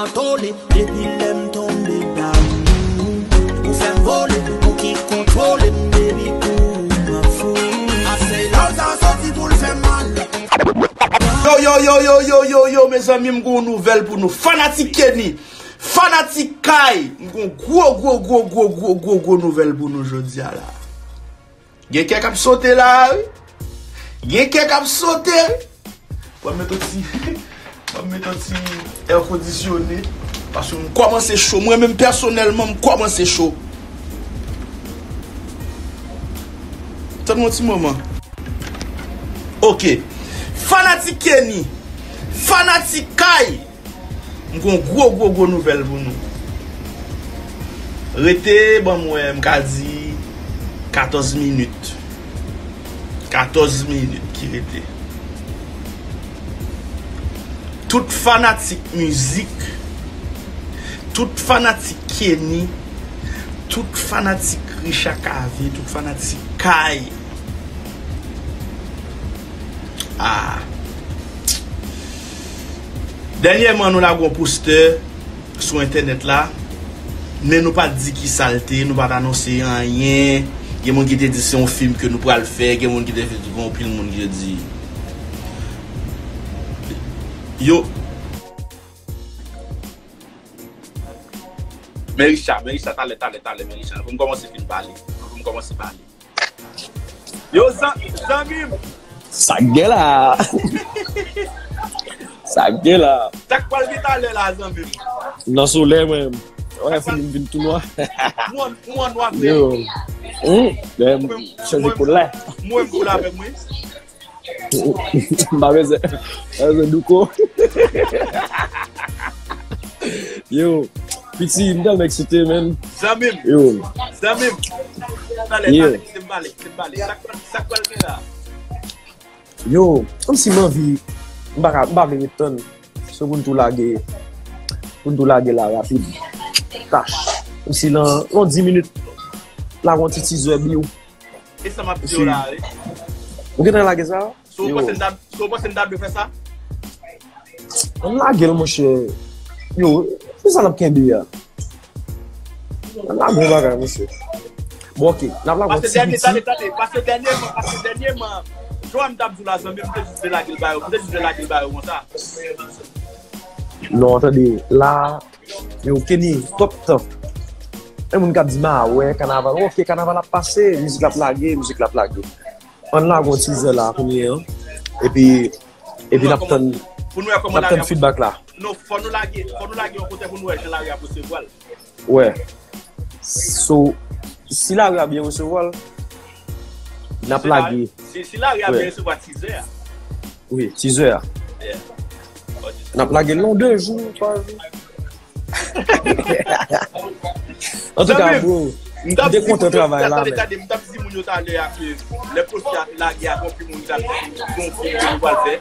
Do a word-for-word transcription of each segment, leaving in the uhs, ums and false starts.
Tole, depi lè m tonbe damou, ou fè m vole, ou ki kontwole m, baby, pou m ap fou. Ase la w sa soti pou l fè mal. Yo, yo, yo, yo, yo, yo, yo, mezanmi, m gon nouvèl pou nou. Fanatik Kenny, fanatik Kay, m gon gwo, gwo, gwo, gwo, gwo, gwo, gwo nouvèl pou nou jodi a la. Gen kè k ap sote la, wi. Gen kè k ap sote, wi. Mwen met yon ti, mwen met yon ti air conditionné. Paske m kòmanse cho. Mwen menm pèsonèlman, m kòmanse cho. Tann yon ti moman. Ok. Fanatik Kenny. Fanatik Kay. M gon gwo, gwo, gwo nouvèl pou nou. Rete, ban m wè, m ka di katòz minit. Katòz minit ki rete. Tout fanatik mizik, tout fanatik Kenny, tout fanatik Richard Cavé, tout fanatik Kay. Ah. Dènyèman, nou lage yon postè sou entènèt la, men nou pa t di ki sa l te ye, nou pa t anonse anyen. Gen moun ki te di se yon fim ke nou pral fè, gen moun ki te, gen anpil moun ki te di yo. Men Richard, men Richard, talè, talè, talè, men Richard, pou m kòmanse fin pale. Pou m kòmanse pale. Yo, zan-, zanmi m. Sa k gen la? Sa k gen la? Sa k pral gen talè la, zanmi m? Nan solèy, mwen. Wè, fini m vin tou nwa. Mwen, mwen nwa vre. Yo. Hum, men m chanje koulè. Mwen, m koulè avèk mwen. M pa bezwen, m pa bezwen douko. Yo, piti, m tèlman eksite, menn. Zanmi m. Yo. Zanmi m. Talè, yo. Talè, kite m pale, kite m pale. Sa k pral, sa k pral gen la? Yo, kòmsi m anvi, m pa ka, m pa vle ret tann. So pou n tou lage, pou n tou lage la rapid. Tach. Kòmsi nan, nan dis minit, la yon ti tizè biw. E sa m ap di w la, wi. Ou gentan lage sa? Si w panse m ta, si w panse m ta dwe fè sa? Ann lage l, monchè. Yo, se sa n ap kenbe a. Ann lage yon bagay, monchè. Bon, ok, n ap lage yon ti biti. Paske dènye, tande, tande, paske dènyèman, paske dènyèman, jan m t ap di w la, zanmi m, m te jis vle lage l ba yo, m te jis vle lage l ba yo konsa. Non, tande, la, yo, Kenny, twòp tan. Gen moun k ap di m, a wè, kanaval. Ok, kanaval ap pase, mizik la ap lage, mizik la ap lage. Ann lage yon tizè la kounye a. Epi, epi n ap tann, n ap tann feedback la. Non, fò nou lage, fò nou lage yon kote pou nou wè jan lari ap resevwa l. Wè. So, si lari a byen resevwa l, n ap lage. Si, si lari a byen resevwa tizè a. Wi, tizè a. Yeah. N ap lage l nan de jou, twa jou. Antouka, bro, m te kontan travay la, men. Tande, tande, m t ap di moun yo talè a ke lè post la te lage a, gon anpil moun ki t ap di se yon fim ke nou pral fè.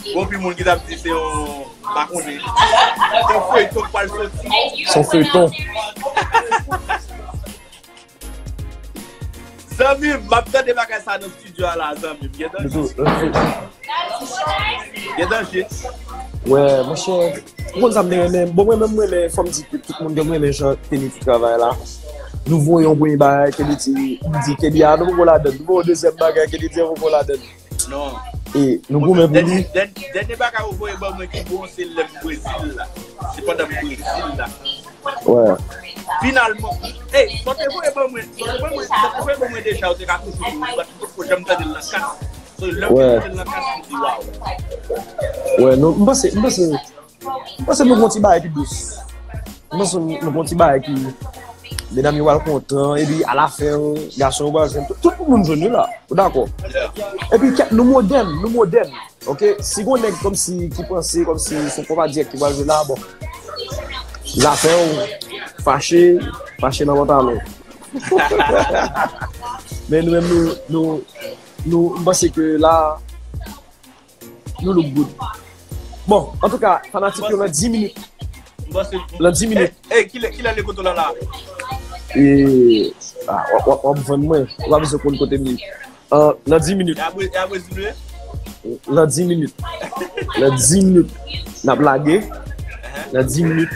Gon anpil moun ki t ap di se yon, m pa konnen. Se yon feyton k pral soti. Se yon feyton. Zanmi m, m ap tande bagay sa nan estidyo a la, zanmi m. Gentan jis. Gentan jis. Wè, monchè, ou konn sa m te renmen. Bon, mwen menm, mwen renmen, fò m di ke tout moun, mwen renmen jan Kenny travay la. Nou voye yon premye bagay, Kenny di, m di, Kenny, a, nou poko ladann. Nou voye yon dezyèm bagay, Kenny di, nou poko ladann. Non. E nou goumen pou li. Dènye, dènye, dènye bagay ou voye ban mwen ki bon, se lè m Brezil la. Se pandan m Brezil la. Wè. Finalman, ey, sa w te voye ban mwen, sa w te voye ban mwen, sa w te voye ban mwen deja, ou te ka toujou di, ou pa, ou potko janm tande l nan kas. So, lè m te tande l nan kas, m di, waw. Wè, non, m panse, m panse, m panse nou gon ti bagay ki dous. M panse nou gon ti bagay ki, medam yo pral kontan, epi alafen, gason yo pral jwenn, tout, tout moun jwenn yo la. Ou dakò? Yeah. Epi kèt nou modèn, nou modèn. Ok, si gon nèg kòmsi ki panse kòmsi se yon konpa dirèk ki pral jwe la, bon. Zafè w fache, fache nan pantalon. Men nou menm nou, nou, nou, m panse ke la, nou look good. Bon, antouka, fanatik yo nan dis minit. Nan dis minit. E, e, kilè, kilè le koto la la? E, a, w ap, w ap, w ap vann mwen. Ou pa bezwen konn kote m ye. Ah, nan dis minit. E apre, e apre zile? Nan dis minit. Nan dis minit. N ap lage. Nan dis minit,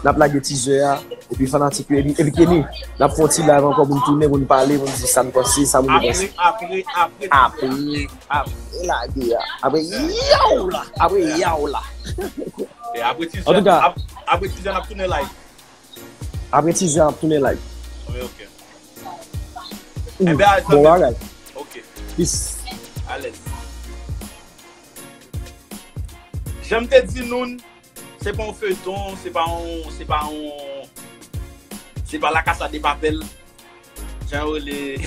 n ap lage teaser a. Epi fanatik yo, epi, epi Kenny, n ap fè yon ti live ankò pou n tounen, pou n pale, pou n di sa n panse, sa moun yo panse. Apre, apre, apre, apre, apre lage a. Apre, yow la! Apre, yow la! E apre teaser, ap-, apre teaser, n ap tounen live. Apre teaser, n ap tounen live. Ok, ok. Enben, bon bagay. Ok. Peace. Alèz. Jan m te di nou, se pa yon feyton, se pa yon, se pa yon, se pa La Casa de Papel. Jan yo rele,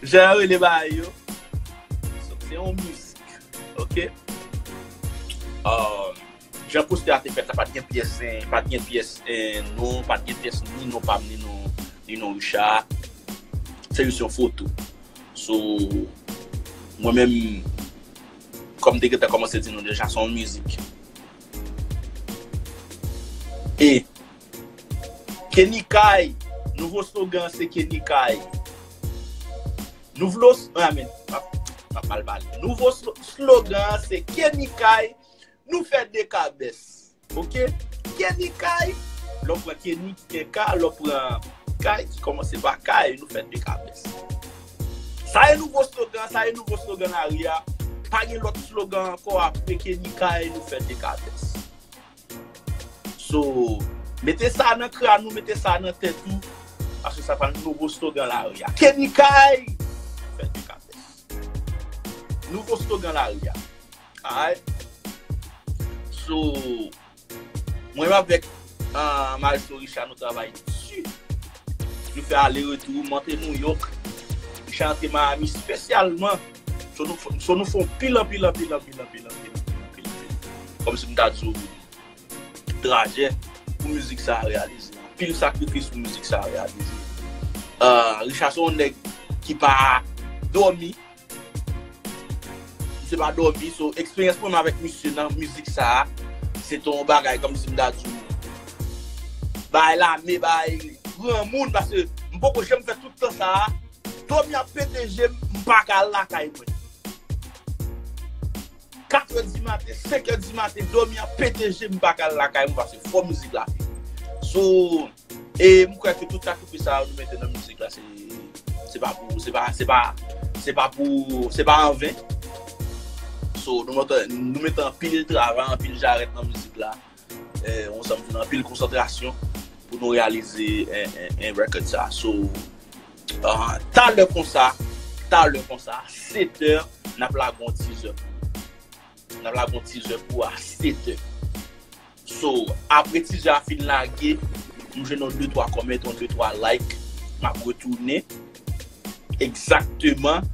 jan yo rele bagay yo. Se yon mizik, ok? Um, jan poster a te fèt la, pa t gen pyès, eh, pa t gen pyès, eh, non, pa t gen pyès ni non pa m, ni non, ni non Richard. Se jis yon foto. So, mwen menm, kòm m te gentan kòmanse di nou deja, se yon mizik. E Kenny Kay, nouvo slogan an se Kenny Kay. Nouvo, amen, m ap, m ap mal pale. Nouvo slo-, slogan an se Kenny Kay, nou fè dekabès. Ok? Kenny Kay, lè w pran Kenny ki gen K, lè w pran Kay ki kòmanse pa Kay, nou fè dekabès. Sa e nouvo slogan, sa e nouvo slogan lari a. Pa gen lòt slogan ankò apre Kenny Kay, nou fè dekabès. So, mete sa nan kràn ou, mete sa nan tèt ou, paske sa pral nouvo slogan lari a. Kenny Kay, nou fè dekabès. Nouvo slogan lari a. Alright? So, mwen menm avèk, ah, Maestro Richard, nou travay di. Nou fè ale retou, m antre New York. Richard antre Miami espesyalman. So nou, so nou fè anpil, anpil, anpil. Kòmsi m ta di w, trajè pou mizik sa a reyalize. Anpil sakrifis pou mizik sa a reyalize. Ah, Richard se yon nèg ki pa dòmi. Misye pa dòmi, so eksperyans mwen avèk misye nan mizik sa a, se te yon bagay kòmsi m ta di w, bay lame, bay granmoun, paske m poko janm fè tout tan sa a, dòmi ap pete je m, m pa ka al lakay mwen. Katrè di maten, senkè di maten, dòmi ap pete je m, m pa ka al lakay mwen, paske fò mizik la fini. So, E m kwè ke tout sakrifis sa yo nou mete nan mizik la, se, se pa pou, se pa, se pa, se pa pou, se pa anven. So, nou mete, nou mete anpil travay, anpil jarèt nan mizik la. Eh, ansanm, anpil konsantrasyon pou nou reyalize, eh, eh, eh, record sa. So, ah, talè konsa, talè konsa, sèt è, n ap lage yon teaser. N ap lage yon teaser pou a sèt è. So, apre teaser a fin lage, m jwenn yon de twa comment, yon de twa like, m ap retounen egzakteman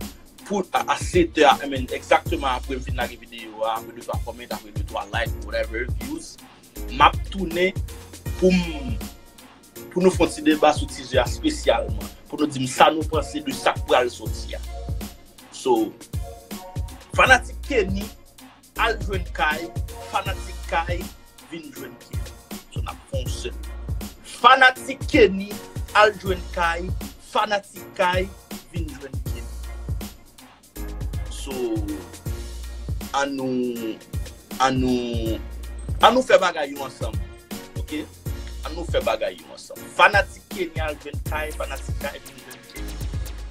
pou a, a sèt è, I mean, egzakteman apre m fin lage videyo a, apre de twa comment, apre de twa like, whatever, views, m ap tounen pou m, pou nou fè yon ti deba sou teaser a espesyalman, pou nou di m sa nou panse de sa k pral soti a. So, fanatik Kenny, al jwenn Kay, fanatik Kay, vin jwenn Kenny. So, n ap fè yon sèl. Fanatik Kenny, al jwenn Kay, fanatik Kay, vin jwenn Kenny. So, ann nou, ann nou, ann nou fè bagay yo ansanm. Ok? Ann nou fè bagay yo ansanm. Fanatik Kenny al jwenn Kay, fanatik Kay vin jwenn Kenny.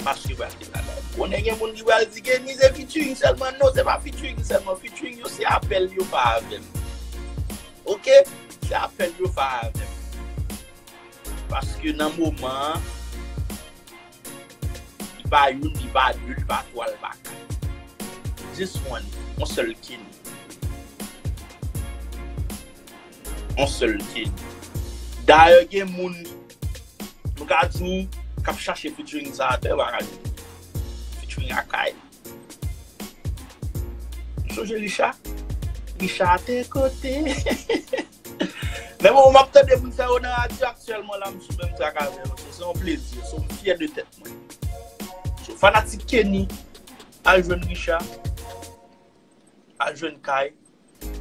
Paske pral gen bagay. Konnen gen moun ki pral di Kenny se featuring sèlman. Non, se pa featuring sèlman. Featuring yo se apèl yo pa avè m. Ok? Se apèl yo pa avè m. Paske nan moman an, li pa youn, li pa de, li pa twa, li pa kat. Just one, yon sèl Kenny. Yon sèl Kenny. Dayè, gen moun, nou ka di w, k ap chache featuring sa atè, yo pa ka jwenn featuring a Kay. Ou sonje Richard? Richard te kote. Men bon, m ap tande moun sa yo nan radyo aktyèlman la, m sou menm trak avè yo. So, se yon plezi. So, m fyè de tèt mwen. So, fanatik Kenny, al jwenn Richard, al jwenn Kay,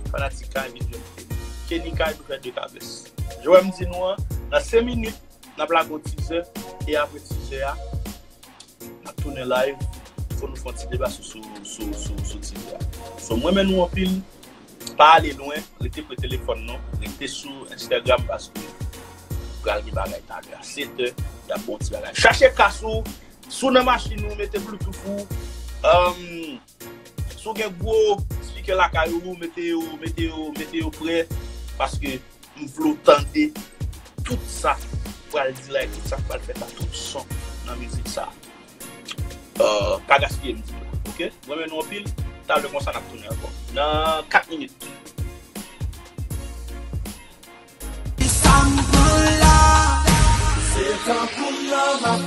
fanatik Kay vin jwenn Kenny. Kenny Kay, nou fè de kabès. Jan m di nou an, nan senk minit, n ap lage yon teaser, e apre teaser a, n ap tounen live, fò nou fè yon ti deba sou, sou, sou, sou, sou teaser a. So, m renmen nou anpil, Pa ale lwen, rete pre telefòn nou, rete sou Instagram paske pral gen bagay talè a sèt è, y ap bon ti bagay. Chache kas ou, si w nan machin ou, mete Bluetooth ou. Um, si w gen gwo speaker lakay ou, mete yo, mete yo, mete yo prè paske m vle w tande tout sa pral di la, tout sa k pral fèt la, tout son nan mizik sa. Uh, pa gaspiye m di, ok? Mwen renmen nou anpil. Talè konsa n ap tounen ankò. Nan kat minit. Sa m pran la, se tankou love ap